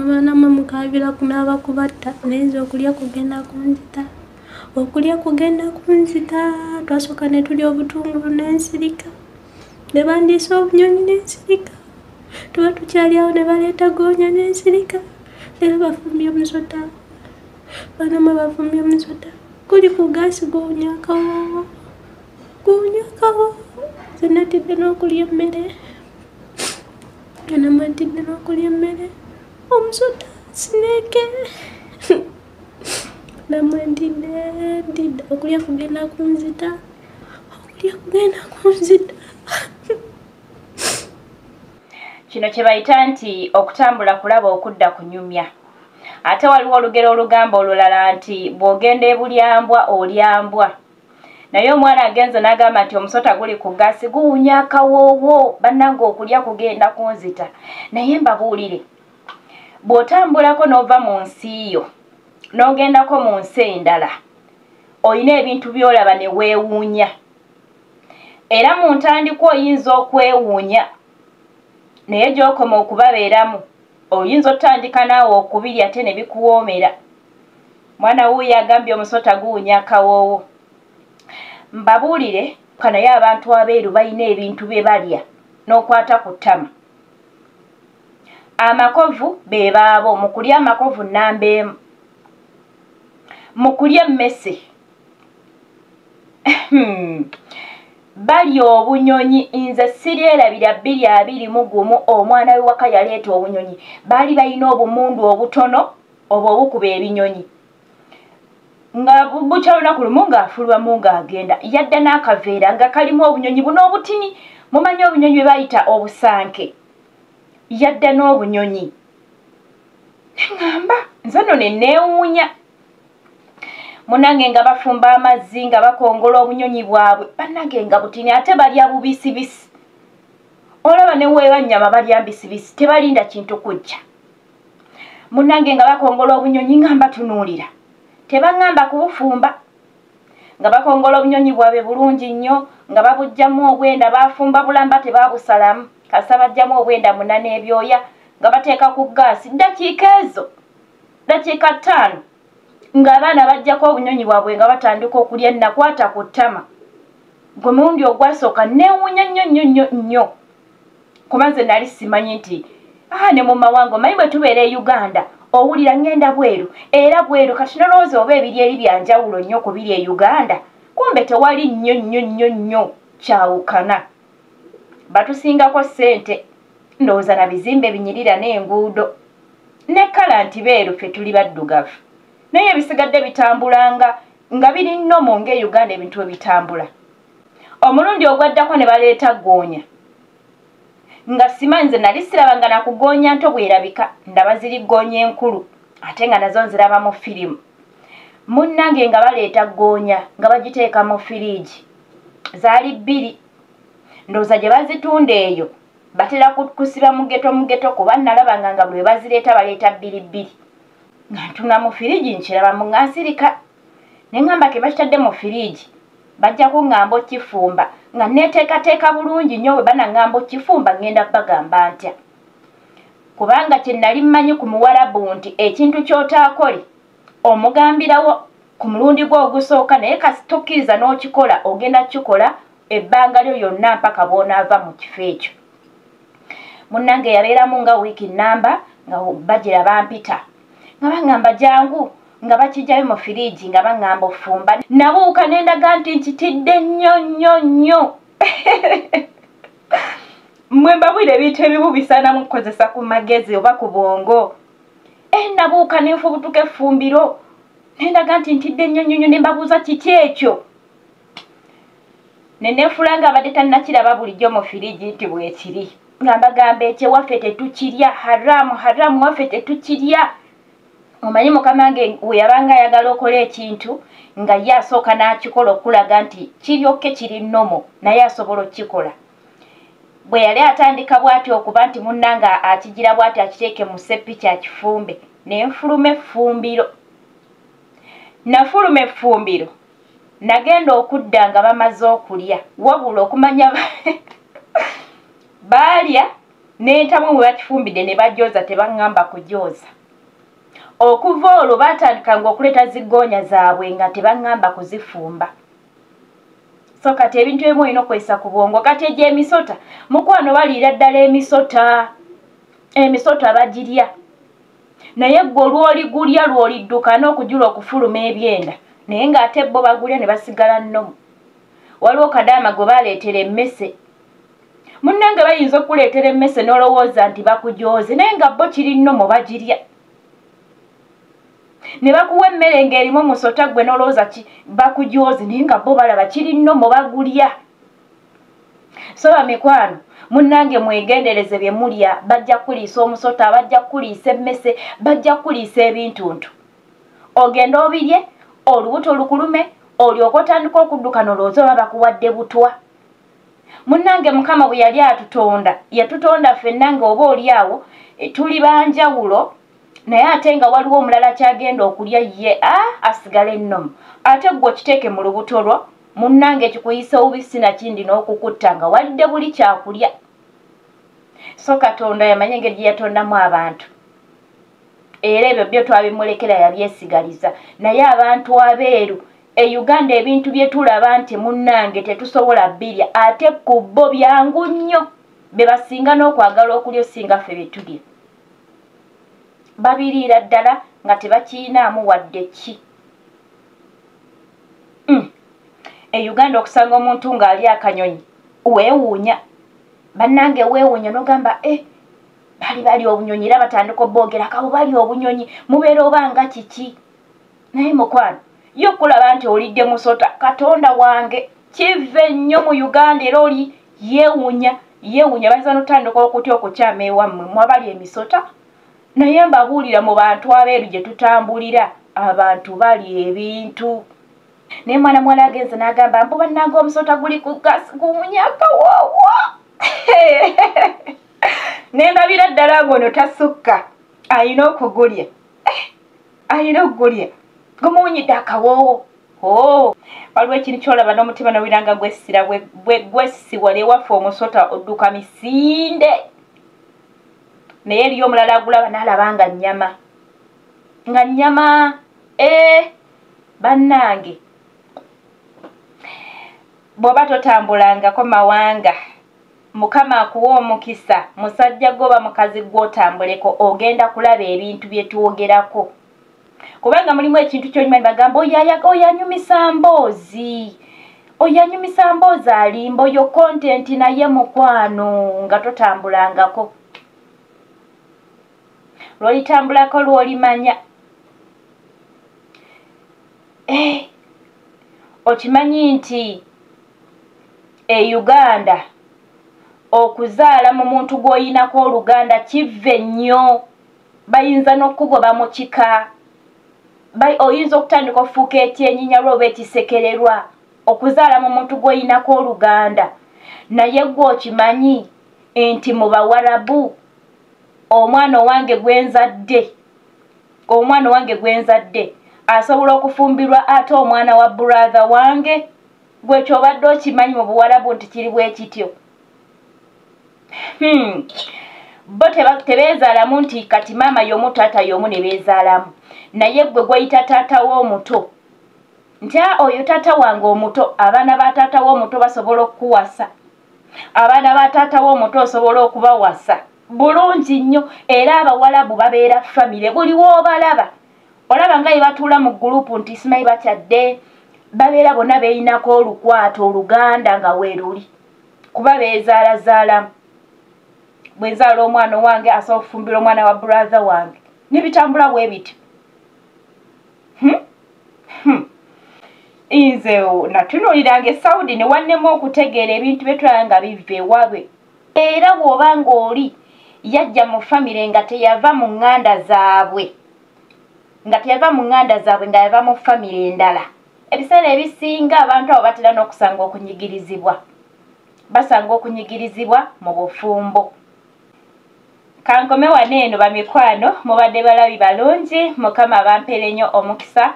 Mwe baana mwe mukaabira kunaaba kubatta, naye nze okulya kugenda kunzita. Okulya kugenda kunzita. Twasooka ne tulya obutungulu n'ensirika. Ne bandiisa obunyonyi n'ensirika. Tuba tukyali awo ne baleeta goonya n'ensirika. Leero bafumbye omusota. Baana mwe bafumbye omusota. Guli ku gaasi guwunya akawoowo. Guwunya akawoowo. Nze natidde n'okulya emmere. Baana mwe ntidde n'okulya emmere. Omusota snake. Namwe ntidde ntidde okulya kugenda kunzita. Okulya kugenda kunzita. Kino kye bayita nti okutambula kulaba okudda kunyumya. Ate waliwo olugero olugamba olulala nti bw'ogenda ebulyambwa olyambwa. Naye omwana agenze n'agamba nti omusota guli ku gaasi guwunya akawoowo, bannange okulya kugenda kunzita. Naye mbabuulire, bw'otambulako n'ova mu nsi yo n'ogendako mu nsi endala, olina ebintu by'olaba ne weewuunya. Era mu ntandikwa oyinza okwewuunya, naye gy'okoma okubabeeramu oyinza otandika naawe okubirya ate ne bikuwoomera. Mwana wuuyo agambye omusota guwunya akawoowo. Mbabuulire, naye abantu abeeru balina ebintu bye balya n'okwata ku ttama. Amakovu be baabo, mu kulya amakovu nnamba emu, mu kulya emmese balya obunyonyi. Nze siryerabira 2021 omwana w'ewaka yaleeta obunyonyi. Baali balina obumundu obutono obwo obukuba ebinyonyi, nga bukya lunaku lumu ng'afulwamu ng'agenda yadda n'akaveera nga kalimu obunyonyi buno obutini. Mumanyi obunyonyi bwe bayita obusanke, yadda n'obunyonyi. Neŋŋamba nze nno ne neewuunya. Munnange nga bafumba amazzi nga bakongola obunyonyi bwabwe, bannange nga butini ate balya bubisibisi. Olaba ne weeba nnyama balya mbisibisi, tebalinda kintu kujja. Munnange nga bakongola obunyonyi nga mbatunuulira, tebaŋŋamba kubufumba. Nga bakongola obunyonyi bwabwe bulungi nnyo, nga babuggyamu obwenda, baafumba bulamba tebabusalamu, kasita baggyamu obwenda muna n'ebyoya, nga bateeka ku gaasi. Ddakiika ezo, ddakiika 5, ng'abaana baggyako obunyonyi bwabwe nga batandika okulya. Nakwata ku ttama. Gwe mulundi ogwasooka neewuunya nnyo nnyo nnyo nnyo, kuba nze nali simanyi nti ne mu mawanga omanyi bwe tubeera e Uganda owulira ngenda bweru era bweru. Kati nolowooza oba ebiri eri bya njawulo nnyo ku biri e Uganda, kumbe tewali nnyo nnyo nnyo nnyo kyawukana. Batusingako ssente, ndowooza na bizimbe binyirira n'enguudo ne kkala nti beeru, ffe tuli baddugavu, naye ebisigadde bitambulanga nga biri nnomo ng'e Uganda ebintu bwe bitambula. Omulundi ogwaddako ne baleeta ggoonya, nga simanyi nze nali sirabanga na kugoonya nto bwerabika, ndaba ziri ggoonya enkulu ate nga nazo nziraba mu firimu. Munnange nga baleeta ggoonya nga bagiteeka mu firiigi, zaali 2, ndowooza gye bazitunda eyo batera kusiba mugeto mugeto, kuba nalabanga nga bwe bazireeta baleeta 2 2. Nga ntuna mu firiigi nkirabamu nga nsirika, ne ŋŋamba ke bakitadde mu firiigi bajja kuŋŋamba okifumba. Nga neeteekateeka bulungi nnyo, bwe banaŋŋamba okifumba ŋŋenda bagamba ntya, kubanga kye nali mmanyi ku muwarabu nti ekintu ky'otaakole omugambirawo ku mulundi gwo ogusooka, naye kasita okkiriza n'okikola ogenda kukikola ebbanga lyo lyonna mpaka bw'onaava mu kifo ekyo. Munnange yabeeramu nga wiiki nnamba nga bagira bampita, nga baŋŋamba jangu, nga bakiggyayo mu firiigi nga baŋŋamba ofumba. Nabuuka ne ndaga nti nkitidde nnyo nnyo nnyo. Mmwe mbabuulire ebintu ebimu bisaana mukukozesa ku magezi oba ku bwongo. Nabuuka ne nfubutuka effumbiro ne ndaga nti ntidde nnyo nnyo nnyo, ne mbabuuza kiki ekyo. Ne neefuula nga abadde tannakiraba bulijjo mu firiigi nti bwekiri, nga mbagamba ekyewaffe tetukirya, haramu haramu waffe tetukirya. Omanyi mukama wange we yabanga ayagala okola ekintu nga ye asooka n'akikola okulaga nti kiryoke kiri nnomo, naye asobola okukikola. Bwe yali atandika bw'ati okuba nti munnange akigira bw'ati akiteeke mu ssepiki akifumbe, ne nfuluma effumbiro. Nafuluma effumbiro, nagenda okudda nga bamaze okulya, wabula okumanya baalya N'entamwe mwe bakifumbidde ne bajooza tebaŋŋamba kujooza. Okuva olwo baatandikanga okuleeta ziggoonya zaabwe nga tebaŋŋamba kuzifumba. So kati ebintu ebimu olina okwesa ku bwongo. Kati egyo emisota, mukwano baliira ddala emisota. Emisota bagirya. Naye ggwe olwoligulya lw'olidduka n'okujula okufuluma ebyenda. Naye ng'ate bo bagulya ne basigala nnomu. Waliwo kadaama gwe baleetera emmese. Munnange bayinza okukuleetera emmese n'olowooza nti bakujooze, naye nga bo kiri nnomu bagirya. Ne bakuwa emmere ng'erimu omusota gwe n'olowooza bakujooze, naye nga bo balaba kiri nnomu bagulya. So bamikwano, munnange mwegendereze bye mulya. Bajja kuliisa omusota, bajja kuliisa emmese, bajja kuliisa ebintuntu. Ogenda obirye, olubuto lukulume, olyoka otandika okudduka n'olowooza oba bakuwadde butwa. Munnange Mukama bwe yali atutonda, yatutonda ffenna ng'oba oli awo tuli banjawulo, naye ate nga waliwo omulala kyagenda okulya ye asigala ennomu. Ate ggwe okiteeke mu lubuto lwo, munnange kikuyisa obubi sinakindi n'okukutta nga walidde buli kyakulya. So Katonda yamanya engeri gye yatondamu abantu. Era ebyo byo twabimulekera yabyesigaliza. Naye abantu abeeru e Uganda ebintu bye tulaba nti munnange tetusobola birya, ate ku bo byangu nnyo, be basinga n'okwagala okulya osinga ffe bye tulya. Babiriira ddala nga tebakirinaamu wadde ki. E Uganda okusanga omuntu ng'ali akanyonyi weewuunya. Bannange weewuunya n'ogamba bali bali obunyonyi, era batandika obboogera kabo bali obunyonyi, mubeera oba nga kiki. Naye mukwano, yo okulaba nti olidde musota, Katonda wange, kive nnyo mu Uganda era oli yeewuunya, yeewuunya. Bayinza n'otandika okutya okukyama ewammwe mwabali emisota. Naye mbabuulira mu bantu abeeru gye tutambulira, abantu bali ebintu. Naye mwana muwala agenze n'agamba mbu bannange omusota guli ku gas guwunya akawoowo. Ne ndabira ddala ng'ono tasukka, alina okugulya. Alina okugulya. Gumuwunyidde akawoowo. Waliwo ekintu ky'olaba n'omutima n'owulira nga gwessira gwessibwa ewaffe omusota odduka misinde. Naye eriyo omulala agulaba n'alaba nga nnyama. Nga nnyama. Bannange. Bw'oba totambulangako mawanga, Mukama akuwa omukisa, musajja gwoba mukazi gw'otambuleko, ogenda kulaba ebintu bye twogerako. Kubanga mulimu ekintu ky'onyuma ne bagamba oyo anyumisa mboozi, oyo anyumisa mboozi alimba, oyo content naye mukwano nga totambulangako. Lw'olitambulako lw'olimanya. Okimanyi nti e Uganda okuzaala mu muntu gw'oyinako oluganda kive nnyo, bayinza n'okukugoba mu kika. Oyinza okutandika okufuuka ekyenyinyalwa oba ekisekererwa okuzaala mu muntu gw'oyinako oluganda. Naye ggwe okimanyi nti mu Bawarabu omwana owange gwe nzadde, omwana owange gwe nzadde asobola okufumbirwa ate omwana wa brother wange. Gwe ky'obadde okimanyi mu Buwarabu nti kiri bwe kityo. Bo tebeezaalamu nti kati maama y'omu taata y'omu ne beezaalamu. Naye ggwe gw'oyita taata w'omuto nti oyo taata wange omuto, abaana ba taata w'omuto basobola okukuwasa, abaana ba taata w'omuto osobola okubawasa bulungi nnyo. Era Abawalabu babeera famire, buli w'obalaba olaba nga ye batuula mu gurupu nti simanyi bakyadde, babeera bonna beeyinako olukwato oluganda nga weeruli, kuba beezaalazaalamu. Bwe nzaala omwana owange asobola okufumbira omwana wa brother wange, ne bitambula bwe bityo. Nze natunuuliranga e Saudi ne wannema okutegeera ebintu bye tulaba nga biva ewaabwe. Era bw'oba ng'oli yajja mu famire nga teyava mu ŋŋanda zaabwe, nga teyava mu ŋŋanda zaabwe, nga yava mu famire endala, ebiseera ebisinga abantu abo batera n'okusanga okunyigirizibwa, basanga okunyigirizibwa mu bufumbo. Kankome wano eno bamikwano, mubadde balabi balungi, Mukama abampeere nnyo omukisa.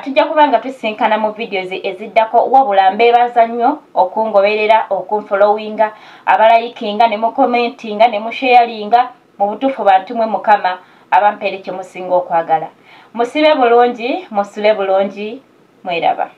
Tujja kuba nga tusinkana mu videos eziddako. Wabula mbeebaza nnyo okungoberera, okunfollowinga, abalayikinga ne mukomentinga ne musharinga. Mu butuufu bantu mwe Mukama abampeere kye musinga okwagala. Musibe bulungi, musule bulungi, mweraba.